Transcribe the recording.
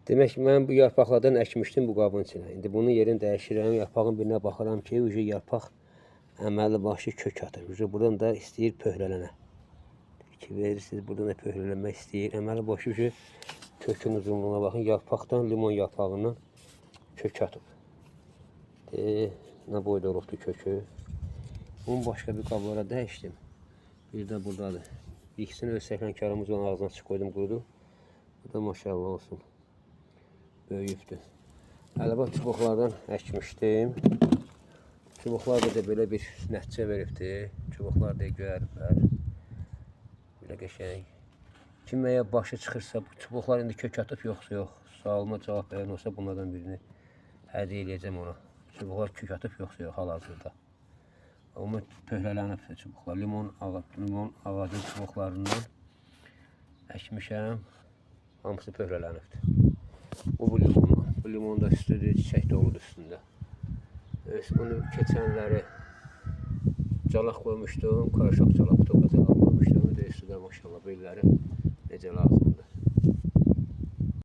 Demək ki, mən bu yarpaqlardan əkmişdim bu qabın içinə. İndi bunun yerini dəyişirəm. Yarpağın birinə baxıram ki, ucu yarpaq əməli başı kök atır. Ucu buradan da istəyir pöhrələnə. Ki verirsiniz, buradan da pöhrələnmək istəyir. Əməli başı ucu kökün uzunluğuna baxın. Yarpaqdan, limon yarpağından kök atıb. Nə boyda olubdur kökü. Bunu başqa bir qablara dəyişdim. Bir də buradadır. İkisini öz səhlənkarımız olan ağzına açıq qoydum, qurudu. Bu da maşallah olsun. Böyüyübdür. Ələbə çubuqlardan əkmişdim. Çubuqlar da belə bir nəticə veribdir. Çubuqlar da göyəriblər. Belə qəşəng. Kim əgər başı çıxırsa, bu çubuqlar indi kök atıb yoxsa yox. Sualıma cavab verən olsa bunlardan birini hədiyyə eləyəcəm ona. Çubuqlar kök atıb yoxsa yox hal-hazırda. Amma pöhrələnibdir çubuqlar. Limon ağacı çubuqlarından əkmişəm. Hamısı pöhrələnibdir. Bu limondan. Bu limon da üstüdür, çiçək doludur üstündə. Evet, bunu keçənləri calaq qoymuşdum. Qarışıq calaq, butoka calaq qoymuşdum. Üstü də maşallah belləri necə lazımdır.